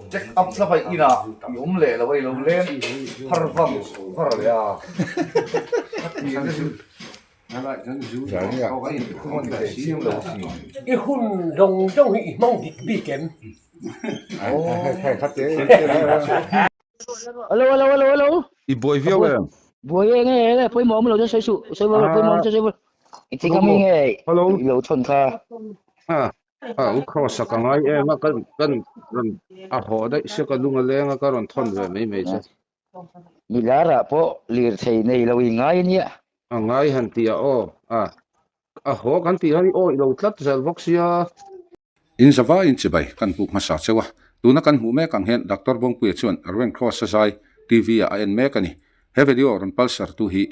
Check up thlap a inah i awm leh lo a i lo leng phar vang var leh a I hun zawng zawng hi i hmang dik bik em? Hello hello hello hello. I buai viau em? Buai e nge nge pawimawh awm lo chu sawi suh sawi pawimawh awm chu sawi I chi ka mi nge i lo thawn kha. A u cross a ka ngai em a kan kan rawn a haw daih sia ka lung a leng a ka rawn thawn ve mai mai che. Milar ah pawh lirthei nei lo i ngai ania. A ngai han tih ah aw a a haw kan tih hian i awih lo tlat zel bawk sia. In zava in chibai kan hmuh hmasa cheu a, tuna kan hmuh mek ang hian Doctor Bawngpuia chuan Rev Cross a zai TV ah a en mek a ni. He video rawn palsar tu hi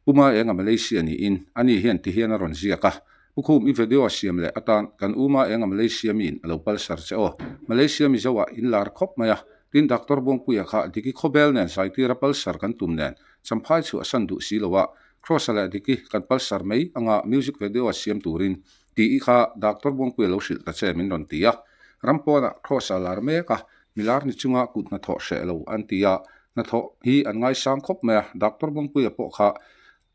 Puma enga Malaysia niin ani hian ti hian a rawn ziak a, Pu Khum i video siam leh atan kan Uma enga Malaysia miin a lo palsar che aw. Malaysia Mizo ah in lar khawp mai a, tin Doctor Buangpuia kha Diki Khawbel nen zaitir a palsar kan tum nen Champhai chhuah san duh si lo a, Cross-a leh Diki kan palsar mai anga music video siam turin tih i kha Doctor Buangpuia lo hrilh ta che min rawn ti a. Ram pawnah Cross-a lar mek a, milar ni chunga kut hnathawh hreh lo an ti a, Hnathawh hi an ngaisang khawp mai a, Doctor Bawngpuia pawh kha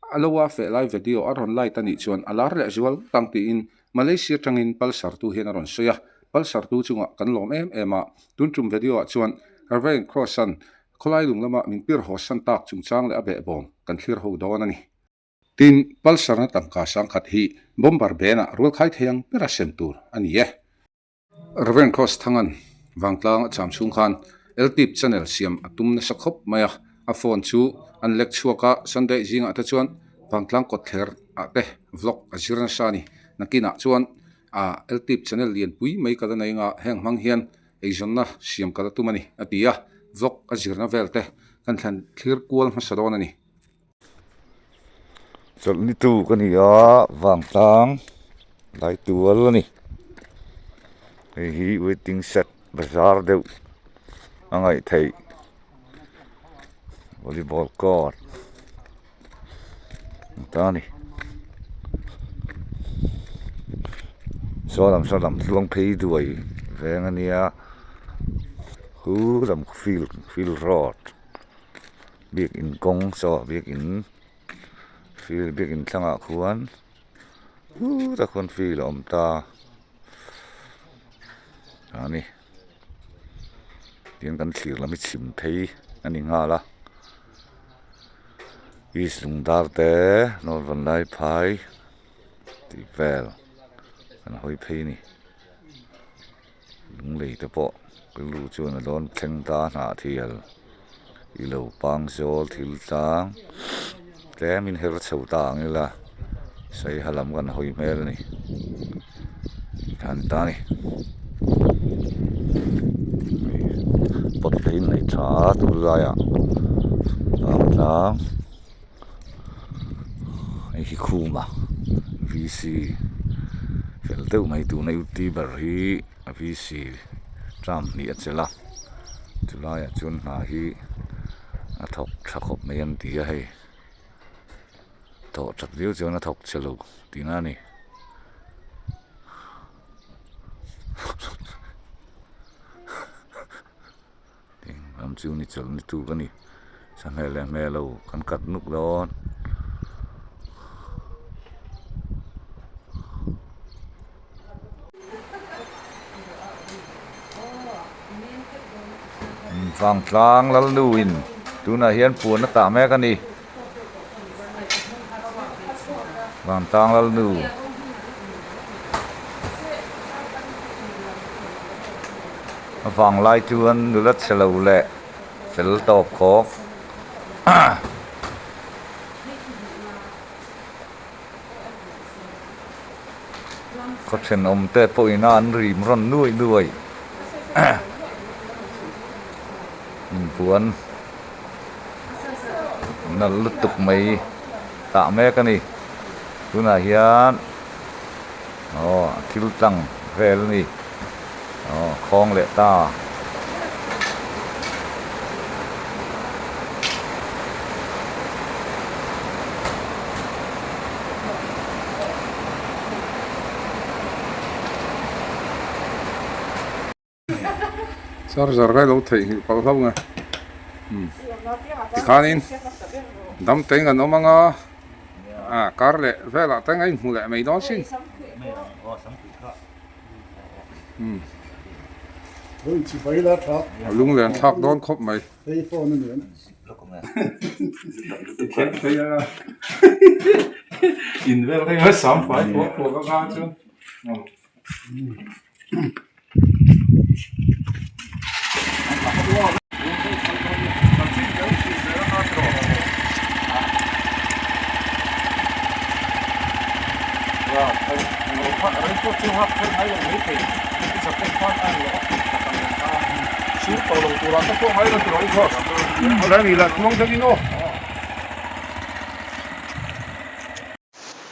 a lo a feh lai video a rawn light a nih chuan a lar leh zual ngawt ang tiin Malaysia atangin Pulsar tu hian a rawn sawi a, Pulsar tu chungah kan lawm em em a, tun tum video ah chuan Reverend Cross-a'n khawlai lung lama min pir haw san tak chungchang leh a behbawm kan thlir ho dawn a ni. Tin, Pulsar na tangka sangkhat hi bomber benah rualkhai thei ang bera sem tur a ni e. Reverend Cross Thangan vangtlang a cham chhung khan Ltip channel siam a tum nasa khawp mai a, a phone chu an lek chhuak a, Sunday zingah te chuan vangtlang kawtthler ah te vlog a zir nasa a ni. Nakinah chuan ah Ltip channel lianpui mai ka la nei anga heng hmang hian eizawnna siam ka la tum a ni a ti a, vlog a zirna vel te kan thlan thlir kual hmasa dawn a ni. Chawlhni tu ka ni a vangtlang lai tual a ni hei hi waiting shed bazar deuh a ngaih theih volleyball court a ta a ni saw lam saw lam tluang phei duai veng a nia khu lam field field road. Biakin kawng saw biakin field biakin thlangah khuan khutah khuan field a awm ta a ni tin kan thlir lam hi chhim phei a ni nghal a east lungdar te north vanlaiphai tih vel an hawi phei a ni Lunglei te pawh rilru chuan a dawn thleng ta hnah thial i lo pang zawl thil tlang tlem in her chho ta ang ila saiha lam kan hawi hmel a ni han ta a ni pot te hi nei tha a tun laiah pang tlang hei hi khuma vc fel deuh mai tuna youtuber hi a vc term hnih a chelh a chulaiah chuan hna hi a thawk tha khawp mai an ti a hei thawh that viau chuan a thawk chhe lo tihna a ni. Ram chu ni chawlh ni tuk a ni sahmel leh hmel lo kan kat nuk dawn. Vangtlang Lalnuin tunah hian puan a tah mek a ni. Vangtlang Lalnu. A vang lai chuan nula chhe lo leh fel tawp khawk khaw thenawm te pawhin a an rim rawn nuai nuai inbuan nalh lutuk mai tah mek a ni tunah hian aw thil tlang vel a ni. Aw khawng leh ta. Charger kai lo theihnghilh palh hlauh nge umm tikhanin dam te in kan awm anga ah kar leh velah te a inhmu leh mai dawn sin umm a lunglen thlak dawn khawp mai.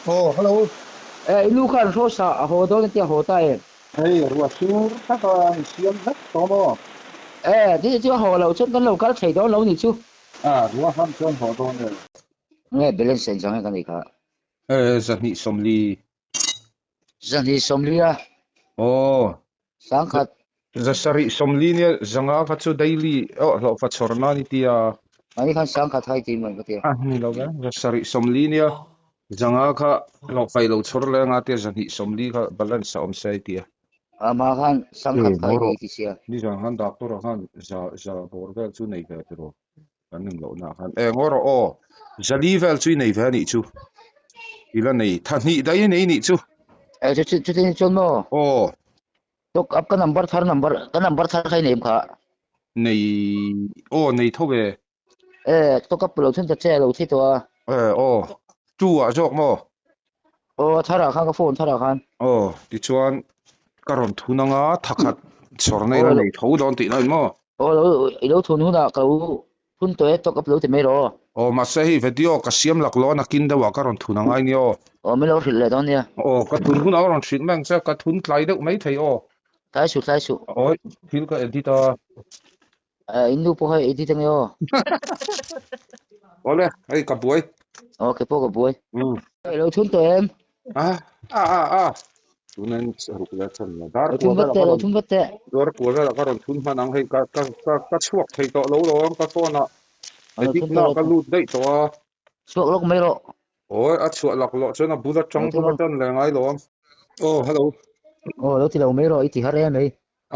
Aw hello. Eh i nu khan hraw sa a haw dawn a tia haw ta em? Hei ruah sur tak a in siam vek tawh maw? Eh ti chu a haw loh chuan kan lo kal thei dawn lo ni chu. Ah ruah ham chuan haw dawn em? Nge balance eng zawng nge ka nih kha? Eh 240. 240 a. Aw. 10,000. 740 nia 500 kha chu daily aw hlawhfa chhawr nan i tia. Mahni khan 10,000 hai ti mai ka tia. A ni lo ve 740 nia 500 kha hlawhfa i lo chhawr leng a tia 240 kha balance a awm se i tia. Amah khan 10,000 khai ti ti sia. Nizan khan doctor ah khan za za bawr vel chu nei ve tiraw. Kan eng loh nah khan eng aw rawh aw zali vel chu i nei ve a nih chu i la nei tha hnih daih i nei nih chu. Eh chu chu chutin chuan maw? Aw. Tok up ka number thar number ka number thar kha i nei em kha? Nei aw nei tho ve. Eh tok up lo thun ta che lo thi tawh a. Eh aw tu ah zawk maw? Aw a thar ah khan ka phone thar ah khan. Aw tichuan ka rawn thun anga thakhat chhawrna i la nei tho dawn tih na ni maw? Aw lo i lo thun hunah ka lo thun tawh e tawk up lo ti mai rawh aw. Aw mahse hei video ka siam lak lo a nakin deuhah ka rawn thun angai nia aw. Aw min lo hrilh leh dawn nia. Aw ka thun hunah ka rawn hrilh mai ang che ka thun tlai deuh mai thei aw. Tlai suh tlai suh. Awi thil ka edit a. In nu pawh kha edit ange aw. Awle hei ka buai. Aw ke pawh ka buai. I lo thun tawh em? A a a a tunin ruk leh chan la dar Lo thun vat teh lo thun vat teh. Dar kual velah ka rawn thun hman ang hei ka ka ka ka chhuak thei tawh lo lo ang ka phone ah edit na ka lut daih tawh a. Chhuak lawk mai rawh. Awi a chhuah lak loh chuan a bul atang chu ka tan leh ngai lo ang. Aw hello. Aw lo ti lo mai rawh i ti har em mai.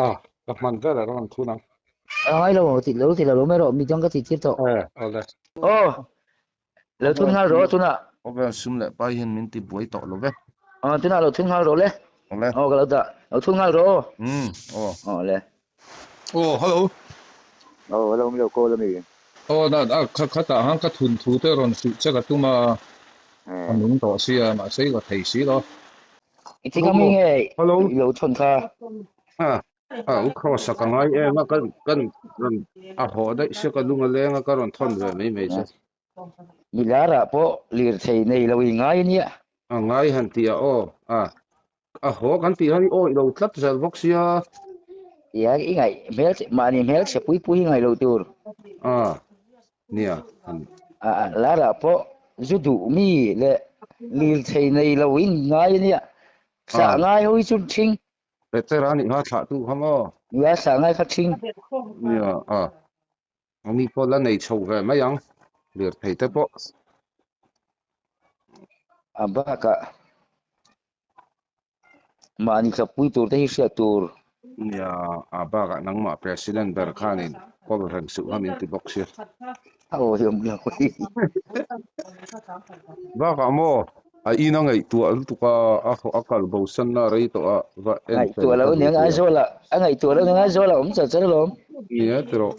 A ka hman velah ka rawn thun ang. A ngai lo ti lo ti lo mai rawh midang ka ti tir tawh. Eh awle. Aw Lo thun nghal rawh tunah. Khawvel sum leh pai hian min ti buai tawh lo ve. Aw tunah lo thun nghal rawh le. Awle. Aw ka lo dah. Lo thun nghal rawh aw. Umm aw. Aw le. Aw hello. Aw hello mi lo call ami. Aw na a kha khatah khan ka thun thu te rawn hrilh che ka tum a. A nung tawh sia mahse i la thei si lo. I thik ami nge i lo thawn kha. A u cross a ka ngai em a kan kan rawn a haw daih sia ka lung a leng a ka rawn thawn ve mai mai che. Milar ah pawh lirthei nei lo i ngai ania. A ngai han tih ah aw a a haw kan tih hian i awih lo tlat zel bawk sia. Ia i ngaih hmel mahni hmelchhe pui pui hi ngaih loh tur. A nia han. A lar ah pawh zu duh mi leh lirthei nei lo i ngai ania. Thlah ngai ho hi chu thing. Petera nih kha thlah tu kha maw? Nia thlah ngai kha thing. Nia a. Ani pawh la nei chho ve mai ang lirthei te pawh. A bakah mahni tlawpui tur te hi hriat tur. Nia a bakah nangmah president ber khanin call reng suh kha min ti bawk sia. A aw hi awm lo hi. Bakah maw A in a ngaihtuah lutuk a, a haw a kal bo san na rei tawh a, va en fel Ngaihtuah lo nia Aizawl ah, a ngaihtuah lo nia Aizawl ah awm char char alawm. Nia tiraw.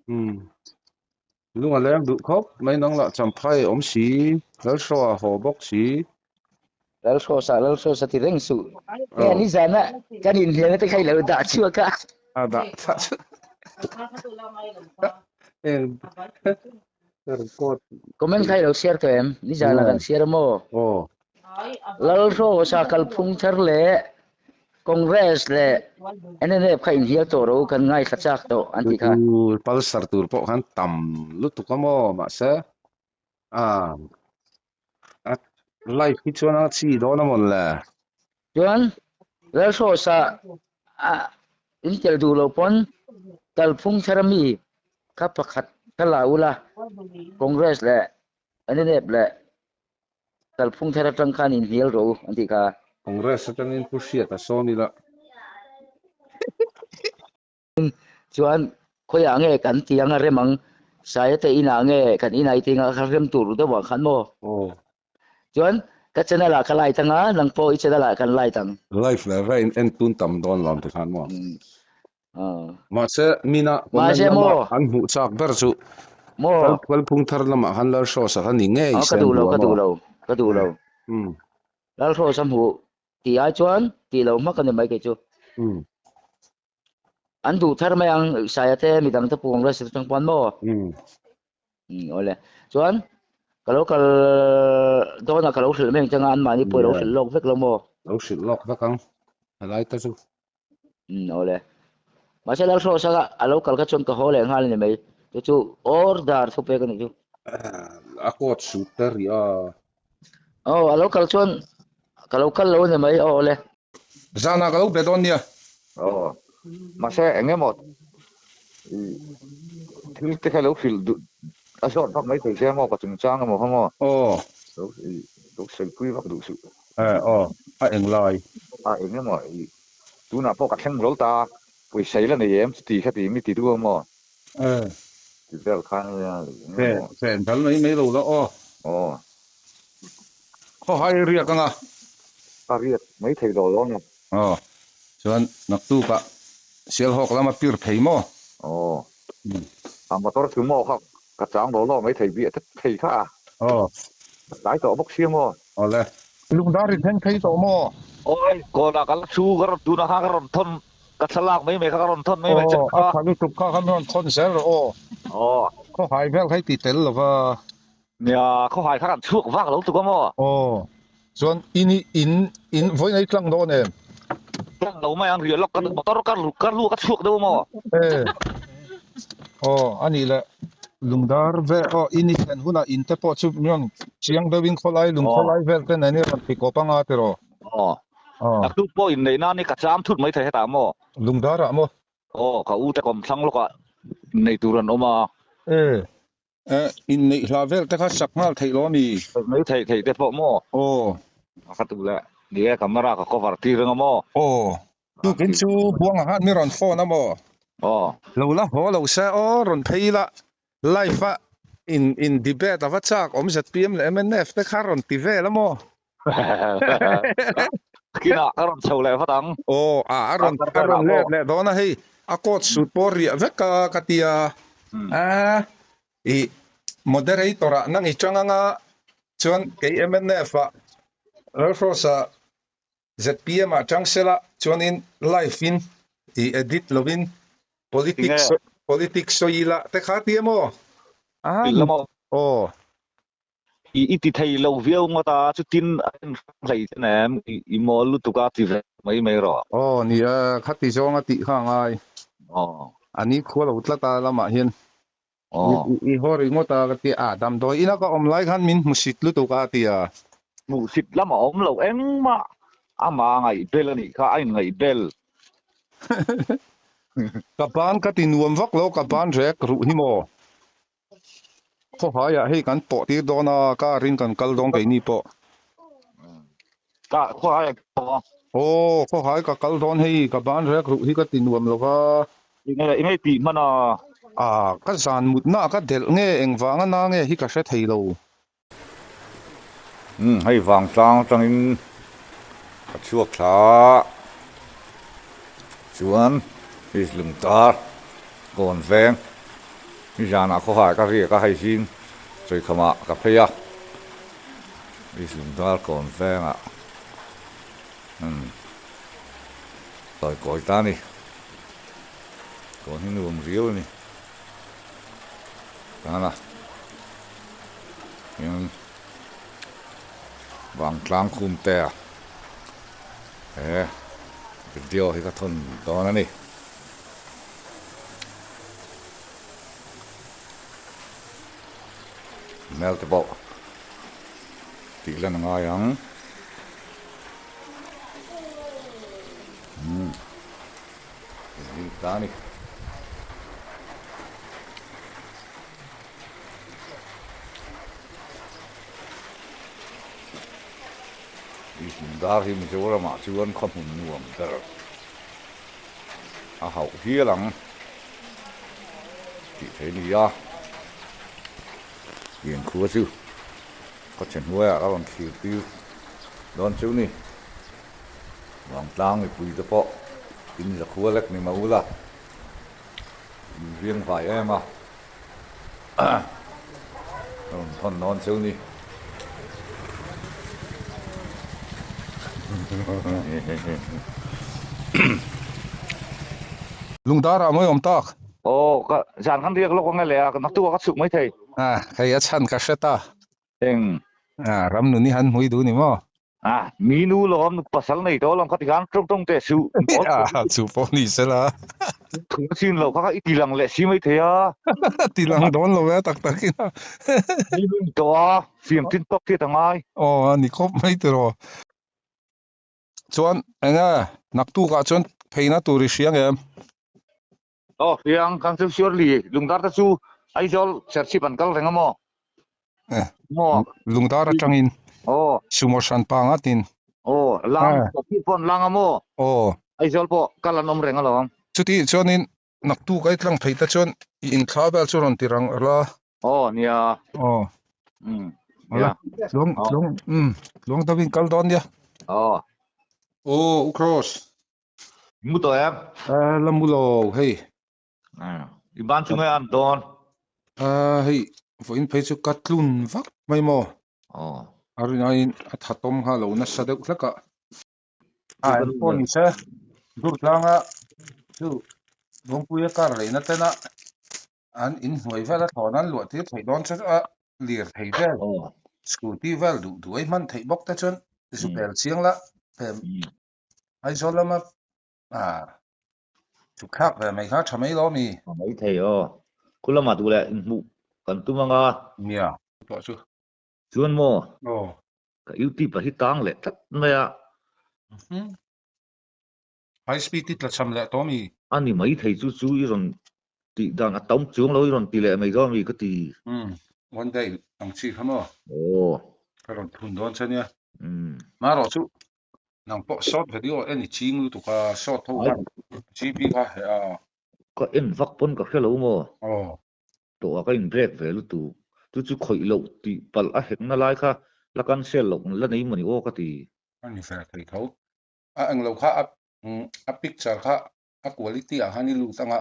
Umm. Lung a leng duh khawp mai nang lah Champhai a awm si, Lalhraw a haw bawk si. Lalhraw sa, Lalhraw sa ti reng suh. Hei a nizan a kan inhliamna te kha i lo dah chhuak a. A dah chhuak. Eng. Comment kha i lo share tawh em? Nizan ah kan share a maw? Lalhrawsa kalphung thar leh Congress leh NNF kha inhial tawh ro kan ngaithla chak tawh an tih kha. Pulsar tur pawh khan tam lutuk a maw mahse a live hi chuan a chi dawn a mawn le. Chuan Lalhrawsa a intel duh lo pawn. Kalphung thar ami kha pakhat kha la ula, Congress leh NNF leh Kalphung thar atang khan inhnial rawh u an tih kha. Congress atangin Pu Hriata sawn ila. Chuan khawiah nge kan ti anga rem ang? Saia te inah nge kan inah i ti anga kha rem tur deuh ah khan maw? Aw. Chuan ka channel ah ka light anga nang pawh i channel ah kan light ang. Live leh rain en tun tam dawn lo ti khan maw? Aw. Mahse mina comment Mahse lama maw? an hmuh chak ber chu Maw? Kal kalphung thar lamah khan Lalhrawsa kha ni ngei Aw se ka an duh lo duh a ka maw? duh lo ka duh lo. Umm. Lalhrawsa hmuh tih ai chuan tih lo hmak a ni mai kei chu. Umm. An duh thar mai ang Saia te midang te pawh Congress atang pawn maw? Umm. Umm awle. Chuan ka lo kal dawn a ka lo hrilh mai ang changa anmahni pawh i lo hrilh lawk vek lo maw? Lo hrilh lawk vek ang helai te chu. Umm awle. Mahse Lalhrawsa kha a lo kal kha chuan ka haw leh nghal a ni mai. Chu chu order thu pek a nih chu. A coat suit te rih a. Aw a lo kal chuan ka lo kal lo a ni mai aw awle. Zanah ka lo be dawn nia. Aw, mahse eng emaw thil te kha lo hrilh duh a zawt vak mai thei sia maw ka chungchang emaw kha maw. Aw. Lo lo sawipui vak duh suh. Eh aw, a eng lai. A eng emaw i tunah pawh ka thleng hlawl ta, pawisa i la nei em chuti kha ti mi ti duh a maw. Eh. Ti vel khan nia eng emaw. Fen dal mai mai lo la aw. Aw. Khawhai riak anga. A riak mai thei lo lo nia. Aw, chuan naktukah Sialhawk lama pir phei maw? Aw, a motor chu maw kha ka chang lo lo mai thei biah tlat thei kha a. Aw. Ka tlai tawh bawk sia maw? Awle. Lungdar i thleng phei tawh maw? Awi, kawnah ka la thu ka rawn tunah khan ka rawn thawn ka thlalak mai mai kha ka rawn thawn mai mai che Aw, a tha lutuk kha khan rawn thawn zel rawh aw. Aw. Khawhai vel kha i ti tel lova. Nia, khawhai kha kan chhuak vak lo tuk a maw? Aw, chuan in i in in vawiin ei tlang dawn em? Tlang lo mai ang riah lawk ka motor ka ka lu ka chhuak deuh a maw? E, aw a nih leh lungdar vel aw in i thlen hunah in te pawh chu mi rawn chiang deuhin khawlai lung khawlai vel te nen i rawn ti kawp anga tiraw? Aw, naktuk pawh inneih nan hi ka cham thut mai thei hetah maw? Lungdarah maw? Aw, ka u te kawmthlang lawkah inneih tur an awm a. E, Eh, inneih hla vel te kha sak nghal theih lo ami? Mai theih theih te pawh maw? Aw. A kha tu le, ni e, camera ka cover tir anga maw? Aw. Tukin chu Buanga khan mi rawn phone a maw? Aw. Lo la haw lo se aw, rawn phei ila live a in in debate a va chak awm zpm leh mnf te kha rawn ti vel a maw? Kinah ka rawn chho leh vat ang. Aw, a a rawn a rawn let leh dawn a hei, a coat suit pawh riah vek a ka ti a, a i moderator ah nang i chang anga chuan kei mnf ah Lalhrawsa zpm ah chang sela chuanin live in i edit lovin politics politics sawi ila te kha ti a maw? A aw. I ti thei lo viau ngawt a, chutin a en hrang hlei che nem, i mawl lutuk a ti ve mai mai rawh. Aw ni a, khati zawnga tih kha a ngai. Aw. A ni khua lo tlat a lamah hian. Aw. I haw ri ngawt a ka ti a, damdawi ina ka awm lai khan min hmusit lutuk a ti a. Hmuhsit lam a awm lo engmah, ama ngaih bel a nih kha, a inngaih bel. Ka ban ka ti nuam vak lo, ka ban rek ruh hi maw. Khawhaiah hei kan pawh tir dawn a, car in kan kal dawn keini pawh. Ka khawhai a pawh a. Aw, khawhai ka kal dawn hei, ka ban rek ruh hi ka ti nuam lo va. Enge enge tih hman a? A, ka zan mutna ka delh nge engvanga na nge hi ka hre thei lo. Umm hei vangtlang atangin ka chhuak thla a chuan hei lungtar kawn veng nizanah khawhai ka riak a hei zing chawikhamah ka phei a hei lungtar kawn vengah umm tawi kawi ta a ni kawn hi nuam riau a ni. Tana hian vangtlang khum te a he video hi ka thawn dawn a ni. Hmel te pawh tih lan a ngai ang. Umm. Ta a ni. Lungdar hi Mizoramah chuan khaw hmun nuam ber a hauh hial ang tih theih a ni a. Tiang khua chu khaw chhe hnuaiah ka rawn thlir tir dawn chu ni. Vangtlang mipui te pawh in zakhua lek ni mah ula in riang vai em a ka rawn thawn dawn chu ni. Lungdar ah mawi awm tak. Aw ka zan khan riak lawk ang e le a naktuk ah ka chhuk mai thei. A hei a chhan ka hre ta. Eng. A ram nun i han hmui duh ni maw? A mi nu lawm nu pasal nei tawh lawm kha ti khan tawng tawng teh suh. A chu pawh ni sela. Thu chin lo kha kha i ti lang leh si mai thei a. Ti lang dawn lo e tak tak in a. Mi nu ni tawh a fiam tin tawk hriat a ngai. Aw a ni khawp mai tiraw. Chuan eng nge naktukah chuan pheina tur i hria ngem? Aw hriang kan chu surely Lungdar te chu Aizawl Serchhip an kal reng a maw? Eh, Maw? Lungdar atangin Aw. Sumo hran pa nga tin. Aw, lang Serchhip pawh an lang a maw? Aw. Aizawl pawh kal an awm reng alawm. Chuti chuanin naktuk ai tlang phei te chuan i inthla vel chu rawn ti rang la. Aw nia. Aw. Um. Nia. Tluang tluang um tluang deuhin kal dawn nia. Aw. Aw u Cross. Mu tawh em? Eh la mu lo hei. I ban chu nge an dawn? Eh hei vawiin phei chu ka tlun vak mai maw? Aw. A rinaiin a thatawm kha lo nasa deuh hlek a. A eng pawh ni se Durtlanga chu Lungpuia kar leina tena an inhnuai vel a thlawn an luah tir theih dawn chu a lir thei vel scooty vel duh duh a hman theih bawk te chuan zu pel chiang la Aizawl lama ah chuk thlak ve mai kha tha mai lo mi. Tha mai thei aw. Khu lamah duh leh inhmuh kan tum anga. Nia. Tawh chu. Chuan maw? Aw. Ka YouTube ah hi tang leh tlat mai a. High speed i tla cham leh tawh mi. A ni mai thei chu chu i rawn tih dan a tam chuang lo i rawn ti leh mai dawn mi ka ti. Umm one day ang chi kha maw? Aw. Ka rawn thun dawn che nia. Umm. Marawh chu Nang pawh short video en i ching lutuk a, short ho khan GB kha he a. Ka en vak pawn ka hre lo maw? Aw. Tawh ah ka in break ve lutuk. Chu chu khawih loh tih palh a hek na lai kha la cancel loh la nei mawni aw ka ti. A ni ve thei tho. A englo kha a a picture kha a quality ah khan i lut anga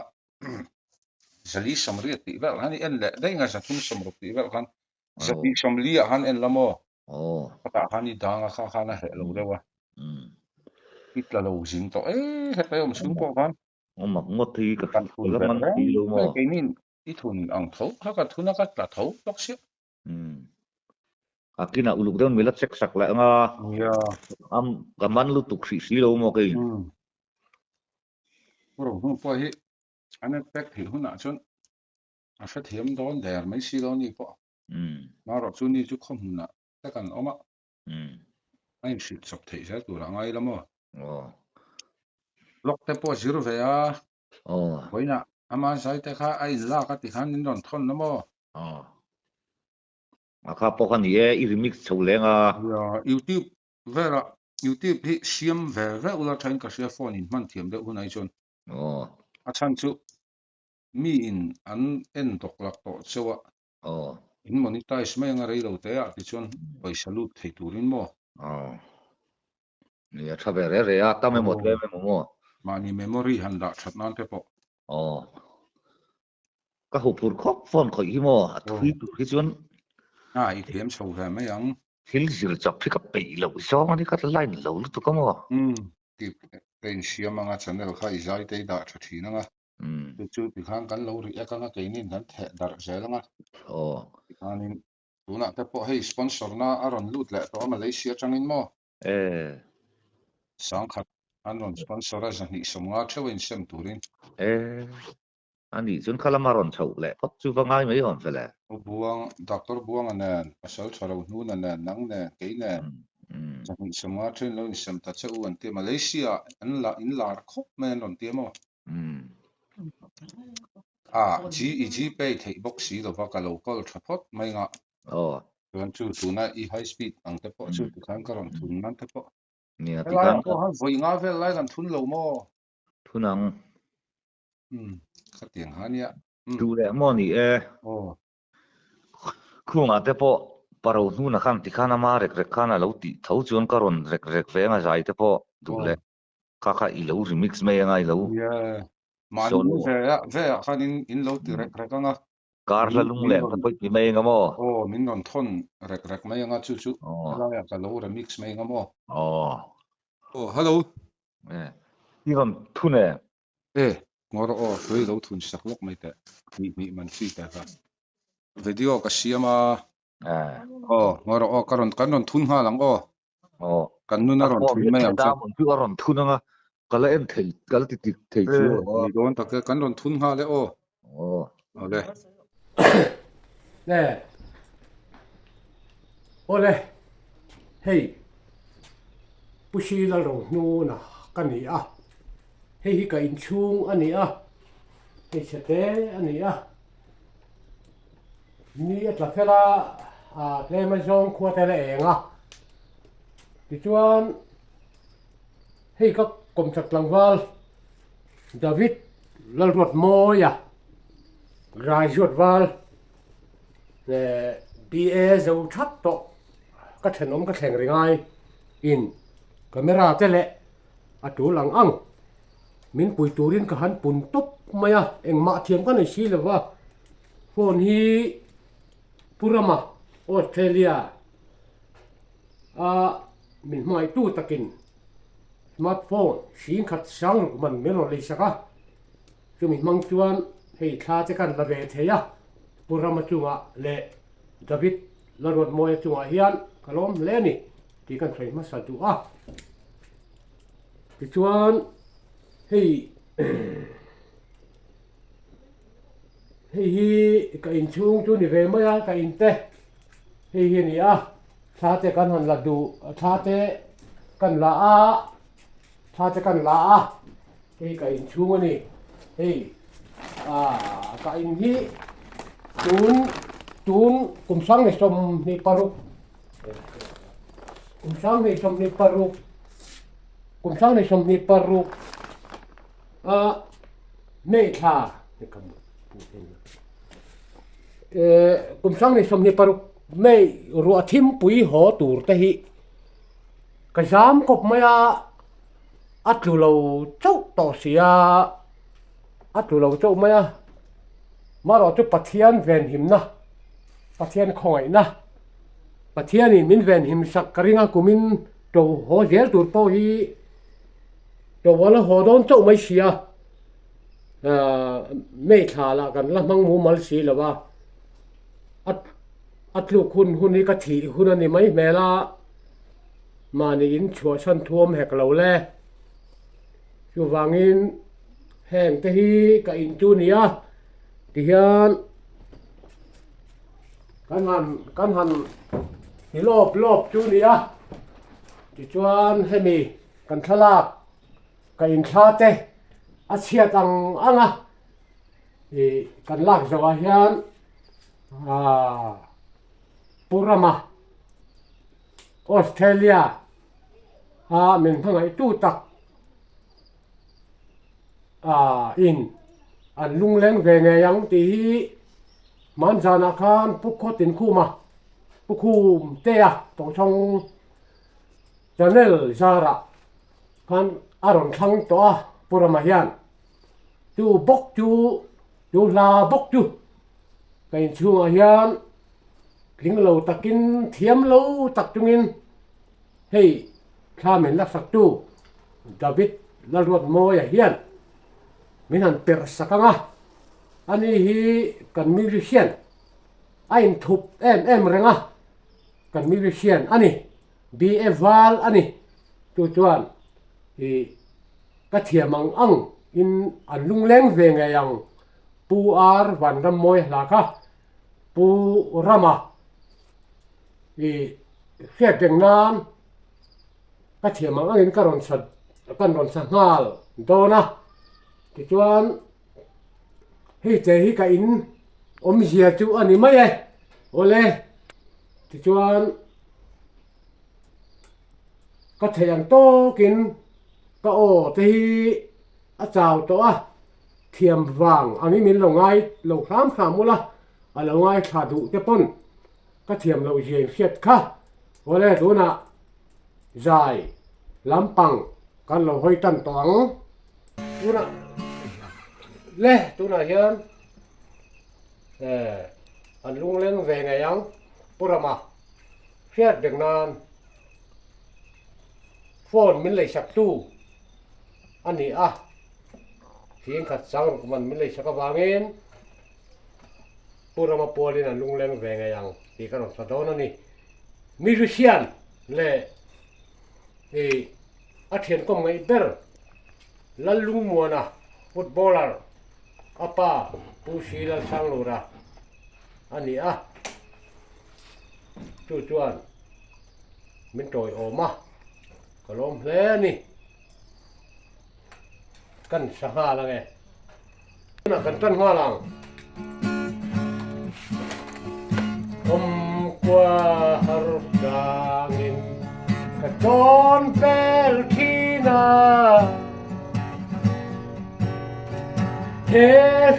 zali sawmriat tih vel khan i en leh daih nga 360 tih vel khan zali sawmli ah khan en la maw khatah khan i dang a kha khan a hreh lo deuh a i tla lo zin tawh e hetlai awm chhung pawh khan mak ngawt hi ka la man thei lo maw keinin i thun ang tho kha ka thun a ka tla tho bawk sia A kinah uluk deuh mila check sak leh anga ka man lutuk hrih si lo maw kei. Pu Rohnu pawh hi an attack theih hunah chuan a hrethiam dawn der mai si lo ni pawh. Marawh chu ni chu khaw hmunah tak an awm a, a inhrilh chawp theih zel tur a ngai la maw? Blog te pawh zir ve a, vawiinah ama zai te kha a inlak a ti khan min rawn thawn la maw? A kha pawh kha ni e, i remix chho leng a. YouTube velah YouTube hi siam ve ve ula thain ka hria phone in hman thiam deuh hunah hi chuan. A chhan chu mi in an en dawk lak tawh cheu a. In monetize mai anga rei lo te ah tichuan pawisa lut thei turin maw? Ni a tha ve re re a, tam emaw tlem emaw maw? Mahni memory han dah that nan te pawh. Ka hu phur khawp phone khawih hi maw a thui tur hi chuan a i thiam chho ve mai ang. Thil zir chawp hi ka peih loh zawng a ni ka line lo lutuk a maw. Umm tih ka insiam anga channel kha i zai te i dah tha thin anga chu chu tikhan kan lo react anga keinin kan theh darh zel anga tikhanin tunah te pawh hei sponsor na a rawn lut leh tawh a Malaysia atangin maw. Sangkhat an rawn sponsor a 250 theuh a insem turin. A nih chuan kha lama rawn chhoh leh phawt chu va ngai mai awm fel e. Pu Buang, Doctor Buanga nen, Pasal tha lo hnuna nen, nang nen, kei nen, 250 then lo insem ta che u an ti a, Malaysia ah an la in lar khawp mai an rawn ti a maw? A, G i Gpay theih bawk si lova ka lo call tha phawt mai ngah. Chuan chu tuna i high speed ang te pawh chu tikhan ka rawn thun nan te pawh. Nia Helai ah pawh khan vawi nga vel lai kan thun lo maw? Thun ang. Umm khatiang ha nia. Umm. Duh leh maw ni e. Aw. Khungah te pawh paro hnuna khan tikhan ama rek rek khan a lo tih tho chuan ka rawn rek rek ve anga zai te pawh duh leh kha kha i lo remix mai anga i lo Nia. Mahni ve ah ve ah khan in in lo ti rek rek anga. Kar hla lung leh ka pawi ti mai anga maw? Aw min rawn thawn rek rek mai anga chu chu helai ah ka lo remix mai anga maw? Aw. Aw hello. I rawn thun e. E ngaw rawh aw tui lo thun sak lawk mai teh hnih hnih man chi teh kha video ka siam a. Aw ngaw rawh aw ka rawn kan rawn thun nghal ang aw. Aw. Kan nun a rawn thun mai ang chu. A rawn thun anga ka la en thei ka la ti tik thei chu. Ni dawn tak e kan rawn thun nghal e aw. Aw. Awle. Le. Awle. Hei. Pu Shila Rohnuna ka ni a. Hei hi ka inchhung a ni a. Hmeichhe te a ni a. Ni a tla fel a, ah tlem a zawng khua te la eng a. Tichuan hei ka kawmchak tlangval David Lalruatmawia graduate val leh BA zo thap tawh ka thenawm ka thleng ri ngai in camera te leh a tul ang ang min pui turin ka han pun tawp mai a engmah thiam ka nei si lo va phone hi Pu Rama Australia a min hmangaihtu takin smartphone singkhat sang ruk man min rawn lei sak a chumi hmang chuan hei thla te kan la ve thei a Pu Rama chungah leh David Lalruatmawia chungah hian ka lawm hle a ni tih kan sawi hmasa duh a. Tichuan hei hei hi ka inchhung chu ni ve mai a ka in te hei hi a ni a thla te kan han la duh thla te kan la a thla te kan la a hei ka inchhung a ni hei ah ka in hi tun tun kum sang 26 Kum 2026 kum 2026 a May thla kum 2026 May ruah thimpui haw tur te hi ka zam kawp mai a a tlu lo chauh tawh si a a tlu lo chauh mai a marawh chu Pathian venhimna Pathian khawngaihna. Pathianin min venhim sak ka ring a, kumin to haw zel tur pawh hi to a la haw dawn chauh mai si a, May thla lah kan la hmang mumal si lo a, a tluk hun hun hi ka thih hun a ni mai hmel a, mahni in chhuahsan thuam hek lo le. Chuvangin heng te hi ka in chu nia tihian. Kan han kan han ti lawp lawp chu ni a tichuan hemi kan thlalak ka inthla te a chhiat ang ang a ih kan lak zawh ah hian aaa Pu Rama Australia a min hmangaihtu tak aaa in an lungleng ve ngei ang tih hi. Hmanzanah khan Pu Khawtinkhuma, Pu Khumtea Tawngthawng channel zarah khan a rawn thlang tawh a, Pu Rama hian chu bawk chu, chu hla bawk chu ka inchhungah hian tling lo takin thiam lo tak chungin hei thla min laksaktu David Lalruatmawia hian min han perh sak ang a. Ani hi kan musician a inthup em em reng a, kan musician a ni, BA val a ni. Chu chuan ih ka thiam ang ang in an lungleng ve ngei ang Pu R Vanrammawi hla kha Pu Rama ih hriat reng nan ka thiam ang angin ka rawn sa kan rawn sa nghal dawn a, tichuan. Hei che hi ka in awmzia chu a ni mai e awle tichuan Ka theih ang tawkin ka aw te hi a chau tawh a, thiam vang angin min lo ngai lo hram hram ula, a lo ngaithla duh te pawn ka thiam loh zia in hriat kha. Awle tunah zai lampang kan lo hawi tan tawh ang. Tunah le tunah hian an lungleng ve ngei ang Pu Rama hriat vek nan phone min leisak tu a ni a, fingkhat sang ruk man min leisak avangin Pu Rama pualin an lungleng ve ngei ang tih ka rawn hla dawn a ni. Musician leh ih a thiankawm ngaih ber Lallungmuana footballer a pa Pu Sri Lalsanglura a ni a, chu chuan min tawiawm a, ka lawm hle a ni. Kan sa nghal ang e. Tunah kan tan nghal ang. Awmkua har tlangin ka tawn pel thin a. He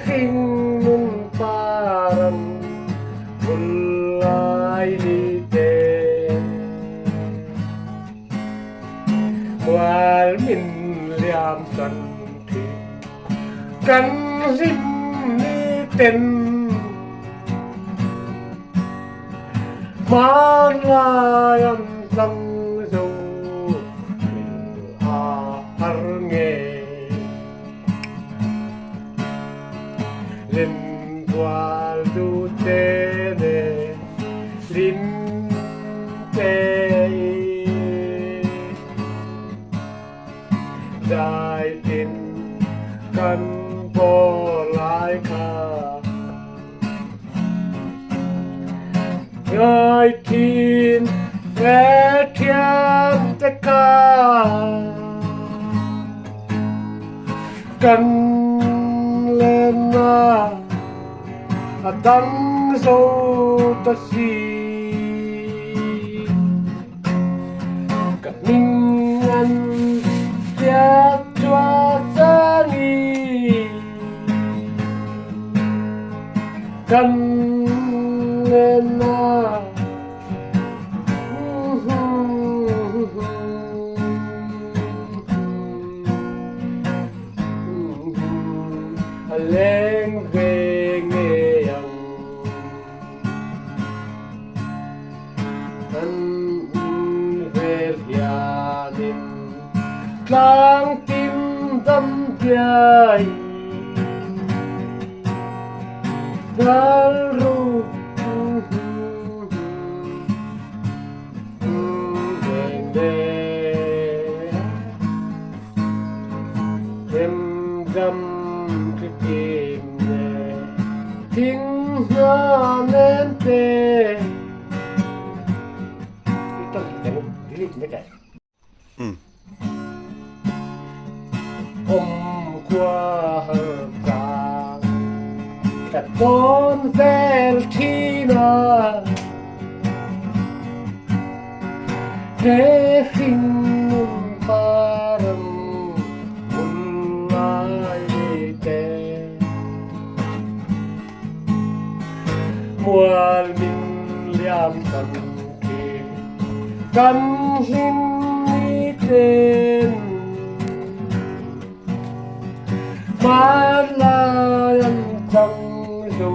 hring nun paran bul lai ni te. Mual min liam san thin kan hlim ni ten Hmanlai an tlang zo hmel a har nge Len tual du te ne lim te i Dai tin kan paw lai kha Ngai thin e thian te kha Kan len na a dang zo ta si. Ka hming an tiat chua chang i kan len na. A leng ve ngei ang. Kan vel hianin tlang tin dam diai Ral ru Them dam thlikim ne thing hna nen te Awm khua har tlang ka tawn vel thin a He hring nun param hun lai te. Mual min liam san khi kan hlim ni ten Hmanlai an chang zo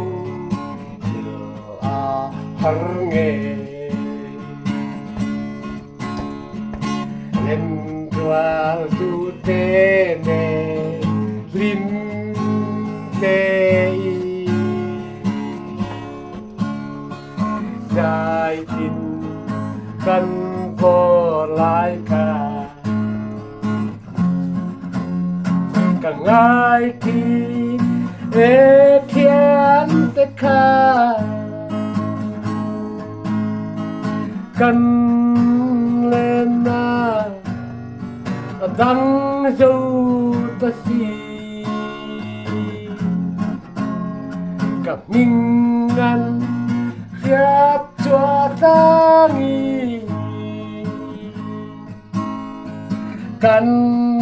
thil a har nge Lem tual tu te nen hlim te i Zai tin kan vaw lai kha Ka ngai thi e thian te kha Kan len na a dang zo ta si Ka hming an hriat chua tlang i. Kan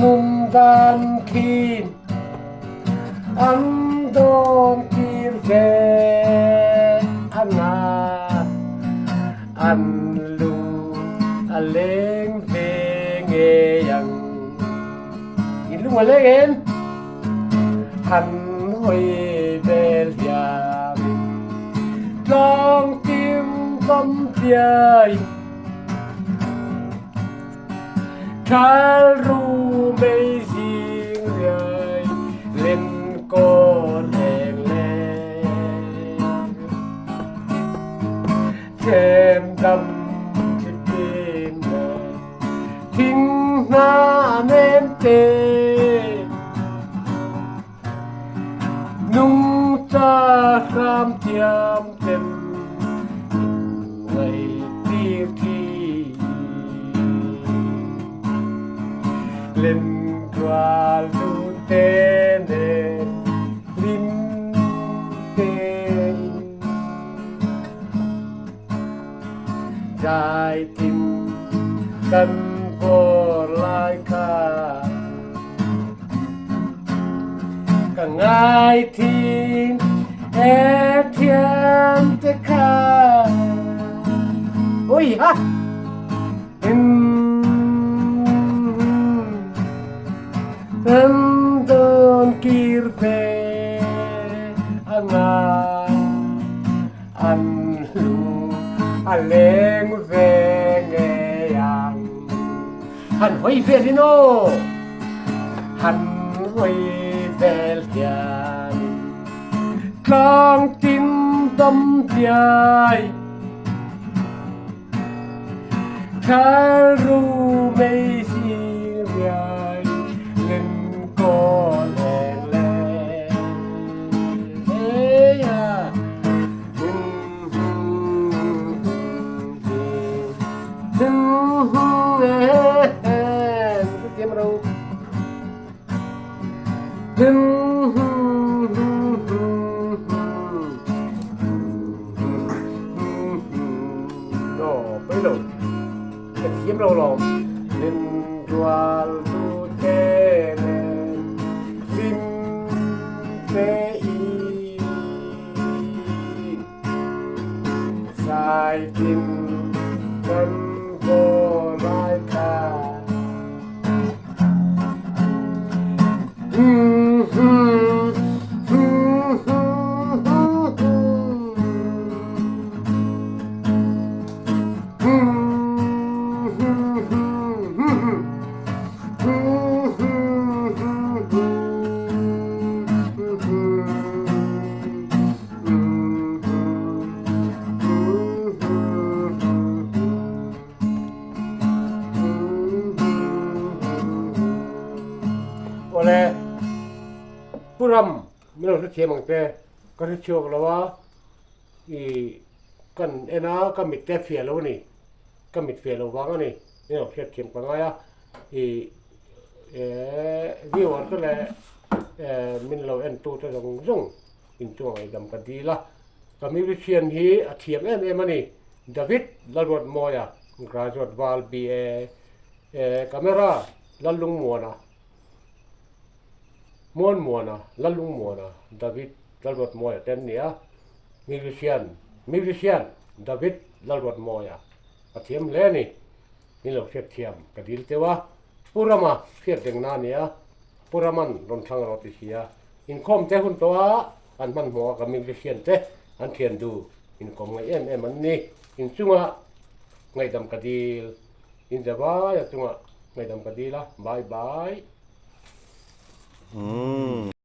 nun dan khin an dawn kir ve a nga, an lung a leng ve ngei ang. In lung a leng em? Han hawi vel hianin tlang tim dam chiai. Thal ru mei zing riai len kawl eng leng. Them dam thlipim le thing hna nem te. Nungcha hram thiam ten in ngaihtir thin. Lenrual dun te nen hlim tein zai tin kan vawr lai kha. Ka ngai thin e thiam te kha Ui ha Em dawn kir ve a nga An hlu a leng ve ngei ang. Han hawi vel in aw, han hawi vel hianin tlang tin dam diai. Thal ru mei zing riai len kawl eng le. Hey a. Zaitin kan vaw lai kha. Awle, Pu Ram, min lo hrethiam ang che, ka hre chhuak lo a, i kan en a, ka mit te a fiah lo a ni, ka mit fiah lo vang a ni, min lo hriatthiam ka ngai a, i viewer te leh min lo entu te zawng zawng. Inchung ngaihdam ka dil a, ka musician hi a thiam em em a ni, David Lalruatmawia, graduate val BA, camera Lallungmuana, Muanmuana, Lallungmuana, David Lalruatmawia te an ni a, musician, musician David Lalruatmawia a thiam hle a ni, min lo hriat thiam ka dil teuh a, Pu Rama hriat rengna a ni a, Pu Raman rawn thlang rawh ti si a, inkhawm te hun tawh a an hmanhmawh a ka musician te an thian duh inkawm ngaih em em an ni. Inchunga ngaihdam ka dil, inzavai a chunga ngaihdam ka dil a, bye bye.